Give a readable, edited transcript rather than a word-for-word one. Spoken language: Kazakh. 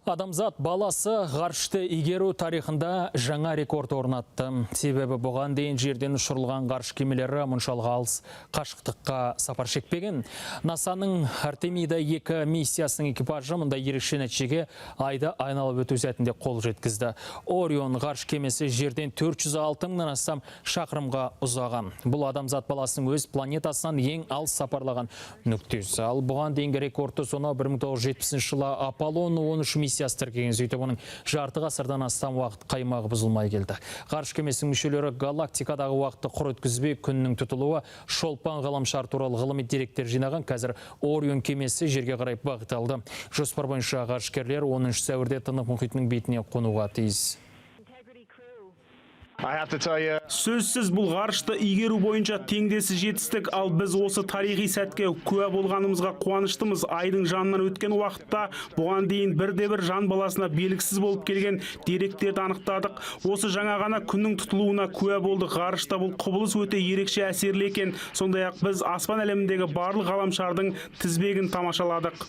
Адамзат баласы ғарышты игеру тарихында жаңа рекорд орнатты. Себебі бұған дейін жерден ұшырылған ғарыш кемелері мұншалық алыс қашықтыққа сапар шекпеген. НАСАның Артемида 2 миссиясының экипажы мұндай ерекше нәтижеге Айды айналып өту сәтінде қол жеткізді. Орион ғарыш кемесі жерден 406 мыңнан астам шақырымға ұзаған. Бұл адамзат баласының өз планетасынан ең алыс сапарлаған нүктесі. Ал бұған дейінгі рекордты сонау 1970 жылы Аполлон 13 миссиясы тіркеген. Сөйтіп, оның жарты ғасырдан астам уақыт қаймағы бұзылмай келді. Ғарыш кемесінің мүшелері галактикадағы уақытты құр өткізбей, күннің тұтылуы, Шолпан ғаламшар туралы ғылыми деректер жинаған. Қазір Орион кемесі жерге қарай бағыт алды. Жоспар бойынша ғарышкерлер 10 сәуірде Тынық мұхитының бетіне қонуға тиіс. I have to tell you, Сөзсіз, бұл ғарышты игеру бойынша теңдессіз жетістік, ал біз осы тарихи сәтке куә болғанымызға қуаныштымыз. Айдың жанынан өткен уақытта бұған дейін бірде бір жан баласына белгісіз болып келген деректерді анықтадық. Осы жаңа ғана күннің тұтылуына куә болдық. Ғарышта бұл құбылыс өте ерекше әсерлі екен. Сондай ақ біз аспан әлеміндегі барлық ғаламшардың тізбегін тамашаладық.